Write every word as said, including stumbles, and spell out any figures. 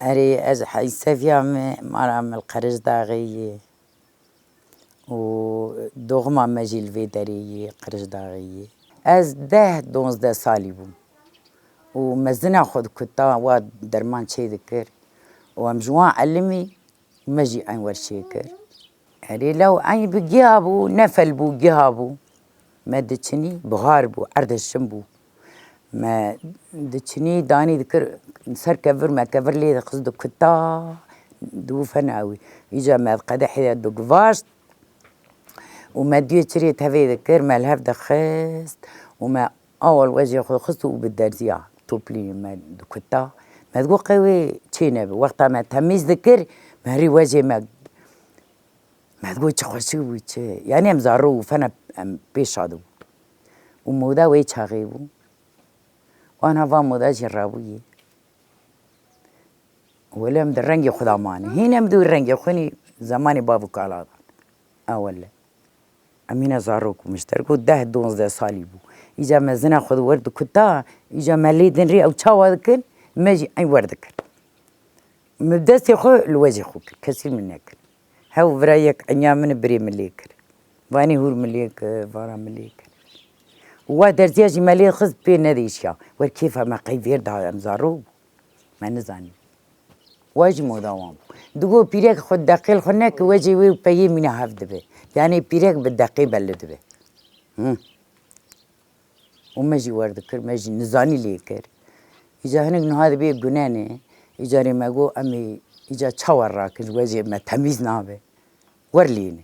Erê, ez heyseviya me, mala me li Qiricdaxê ye û doğma me jî li vê derê ye, Qiricdaxê ye. Ez deh donzdeh salî bûm û mezina xwe dikuta, wa derman çê dikir û em ji wan elimî û me jî eyn wer çêkir. Erê, lew eyn bi giha bû, nefel bû, giha bû. Me diçinî, bihar bû, erdê şin bû. Me diçinî, danî dikir ser kevir, me kevir lê dixist, dikuta, diwifena wî. Îca me qedehê de digivaşt û me duyê çirê tevê dikir, me li hev dixist û me awal wejê xwe dixist û bi derziya toplî me dikuta. Me digot qey wê çê nebe. Wexta me temîz dikir, me herî wejê me Me digot çi xweşik bû çi. Yanî em zarok û fena em pê şad bû. Û moda wê çaxê bû. Wana va moda jî rabûyê. Wele em di rengê xwe de mane. Hîn em di rengê xwe nî zemanê bav û kala de. A wele. Em hîne zarok bû, min ji te re got deh donzdeh salî bû. Îca mezina xwe di wer dikuta, îca me lê din rê ew çawa dikin, me jî eyn wer dikin. Min destê xwe li wejê xwe kir, kesî min nekir. Hew vira yek enya min birê min lê kir. Vanê hûr min lê kir, vara min lê kir. Wa derziya jî me lê xist pê nedêşiya. Wer kêfa me qey vêr da em zarok bû. Me nizanî. Wa jî moda wan bû. Digo pîrek xwe deqê li xwe neke, wecê wê û peyê mîna hev dibe. Yanê pîrek bi deqê belli dibe. Hı. Û me jî wer dikir, me jî nizanî lê kir. Îca hinek niha dibê gunenê, îcarê me got, em ê îca çawa rakin, ji wecê me temîz nabe. Wer lêne.